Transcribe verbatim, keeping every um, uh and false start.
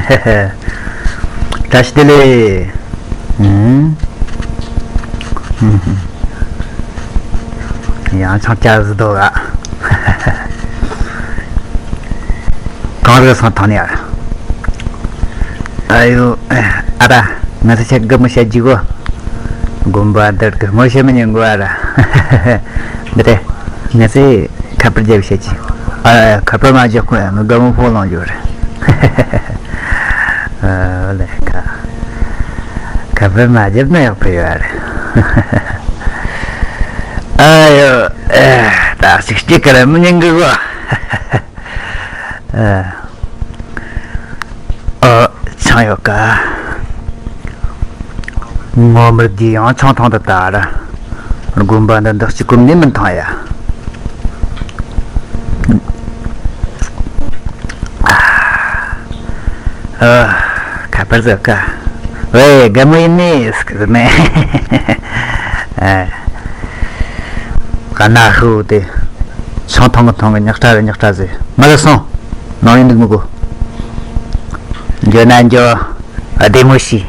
བཀྲ་ཤིས་བདེ་ལེགས། ཨུམ། ཨུམ། ཡང་ཆང་སྐྱ་ཟི་དོ་ག། གང་རེད་སོང་ཐང་ནས་ཨ། ཨ་ཡོ། ཨ་ར། ང་ཚོ་ཆ་དགའ་མོ་བྱ་རྒྱུ་གོ། དགོན་པ་འདིར་དགའ་མོ་བྱ་མི་ཉན་གོ་ཨ་ར། འདི་རེད། ང་ཚོས་ཁ་པར་རྒྱབ་བྱེད་ཀྱི། ཨ། ཁ་པར་མ་རྒྱབ་ཁོ་ཡང་ང་དགའ་མོ་ཕོ་ལངས་རྒྱུ་རེད། ཨ་ལེ་ཁ། ཁ་པར་མ་རྒྱབ་ན་ཡག་པོ་ཡོད་རེད། ཨ་ཡོ། ཨེ། ད་ཅིག་སྐྱིད་ཀ་ར་མི་ཉན་གི་གོ། ཨ། ཨ། ཆང་ཡོད་ཀ། ངོ་མ་འདི་ཡང་ཆང་འཐུང་དུ་ད་ར། དགོན་པ་འདི་འདི་གཅིག་གུམ་ནས་མི་འཐུང་ཡ། ཨ། ཁ་པར་ཟེར་ཀ། ཝེ། དགའ་མོ་ཡིན་ནི་སྐུ་མེ། ཨ། ག་ན་ཧུ་དེ། ཆང་འཐུང་གི་འཐུང་གི་ཉག་ཕྲ་རེ་ཉག་ཕྲ་ཟེར། མ་ལ་སོང་། ནང་ཡིན་འདུག་མི་གོ། འགྱོ་ན་འགྱོ། བདེ་མོ་ཤི།